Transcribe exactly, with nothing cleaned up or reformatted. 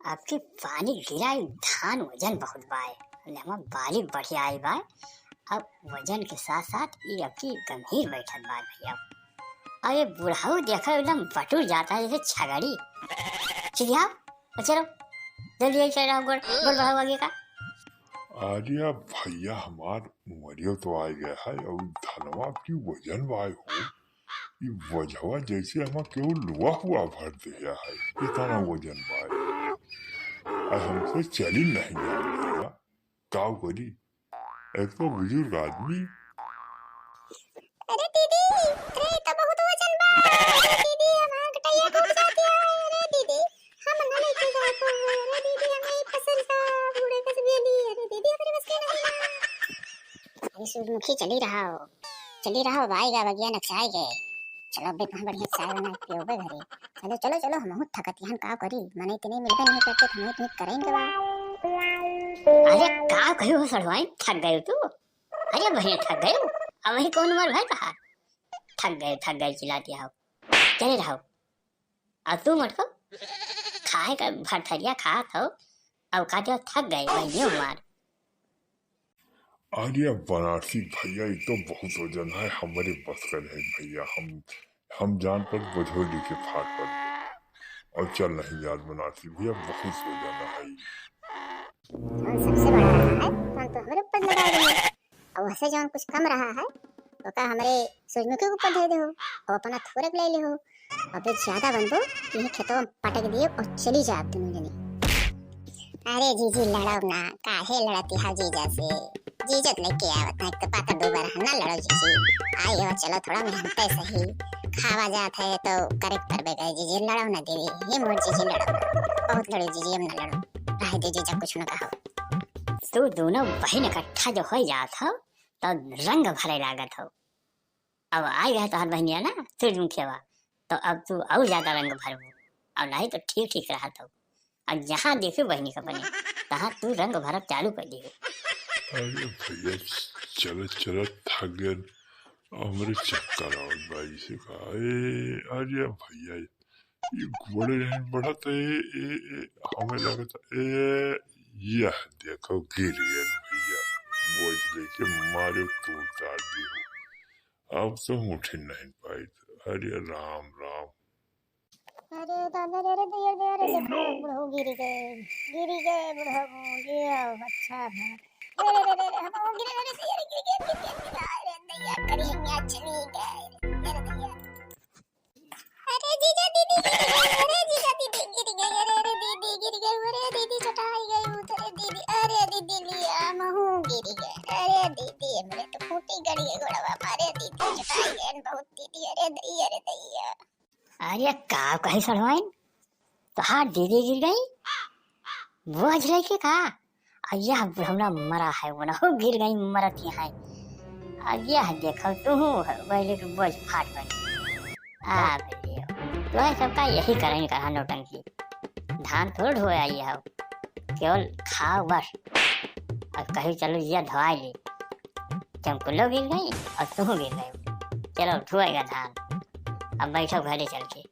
अब की पानी गिरा, ई धान वजन बहुत बाय, नेमा बाली बढ़िया आई बाय। अब वजन के साथ साथ ई अब की गंभीर बैठत बाय भैया। अब ये बुढ़ऊ देखो एकदम बटुर जाता है जैसे छगड़ी। चिड़िया, ओ चलो, जल्दी जल्दी चल रहा गोड़, गोड़ बढ़ाओ आगे का। अरे अब भैया हमार उमरियो तो आ गया है और धनवा की वजन बाय हो, ई वजवा जैसे हमा केहू लुआ हुआ भर दिया है, इतना वजन बाय। अब हमसे चली नहीं जान भैया, काव करी, एक तो बुजुर्ग आदमी। अरे दीदी, अरे ई तो बहुत वजन बा। अरे दीदी, हमार गटैया टूट जाती है। अरे दीदी, हम ना लेके जा पाए। अरे दीदी, हमें ई फसल का बूढ़े कस गेली। अरे दीदी, हमारे बस के नहीं ना। अरे सूरजमुखी, चली रहा हो, चली रहा हो, बाई गा बगिया नक्साई गए। चलो अबे कहाँ बढ़िया चाय बना के पियोबे घरे। चलो चलो चलो, हमहू थकत हन, का करी, मने इतने मिलबे नहीं करते, हमहू इतने करेंगे बा। अरे का कही हो सड़वाइन, थक गए तू? अरे बहिनी, थक गए? अब वही कौन उम्र भाई कहा थक गए, थक गए चिल्लाती हो। चले रहो। अब तू मटको खाए का भरथरिया खात हो, अब कहते हो थक गए बहिनी हमार। अरे बनारसी भैया, ये तो बहुत वजन है, हमारे बस का नहीं भैया, हम हम जान पर बोझो लेके फाट पड़ गए। और चल नहीं यार बनारसी भैया, बहुत वजन है। जौन सबसे बड़ा रहा है, तौन तो हमरे ऊपर लगा दे। और वैसे जौन कुछ कम रहा है, ओका हमरे सूरजमुखी के ऊपर दे दे हो, और अपना थोड़क ले ले हो। अबे ज्यादा बनबो, यही खेतवा में पटक दिए और चली जा दोनों जनी। अरे जीजी लड़ो ना, काहे लड़ती हो जीजा से? जीजा तो लेके आवत है, एक तो पातर दो बार है ना, लड़ो जीजी। आई हो, चलो थोड़ा मेहनत सही, खावा जात है तो करे के परबे करे जीजी, लड़ो ना दीदी, ये मोर जीजी लड़ो ना, बहुत लड़ो जीजी, अब ना लड़ो, रहे दे जीजा, कुछ ना कहो। तू दोनों बहन इकट्ठा जो हो जात हो तो रंग भरे लागत हो। अब आई गए तोहर बहनिया ना सूरजमुखिया, तो अब तू और ज्यादा रंग भरबू, और नहीं तो ठीक ठीक रहत हो। अब जहाँ देखी बहनी का बने, तहाँ तू रंग भरब चालू कर दियो। अरे भैया, चलत चलत थक गए, हमरे चक्कर आवत बा इसे का। ए, अरे भैया, ये गोड़े नहीं बढ़त है, ए, ए, हमें लगता, ए, यह देखो गिर गए भैया, बोझ लेके मारे तोड़ तार दियो। अब तो हम उठे नहीं पाइत। अरे राम राम। अरे दादा रे, अरे दैया रे, अरे देखो बुढ़ऊ गिर गए, गिर गए बुढ़ऊ, ये अच्छा है। अरे रे रे रे, हम गिर गए, अरे दैया रे, गिर गए, गिर गए, गिर गए, अरे दैया, करिया चली गए, अरे दैया। अरे जीजा दीदी गिर गए, अरे जीजा दीदी गिर गए, अरे अरे दीदी गिर गए, अरे दीदी चटाई गई, अरे दीदी, अरे दीदी लिया महू गिर गए, अरे दीदी हमरे तो खूंटी गड़ गए गोड़वा में, अरे दीदी चटाई गए बहुत दीदी, अरे दैया, अरे दैया। अरे का कही सड़वाइन, तोहार दीदी गिर गई, बोझ लेके का? अय्या बुढ़ौना मरा है, वो ना हो गिर गई मरत ही है। अय्या देखो तू हूँ, वही के बोझ फाट गई। आ भैया, तो है सबका यही करें कहा नौटंकी। धान थोड़ ढोए आई हो, केवल खाओ बस। और कहीं चलो ये धोआ ली। चमकुलो गिर गई और तू गिर गई। चलो ढोएगा धान, अब बैठो घरे चल के।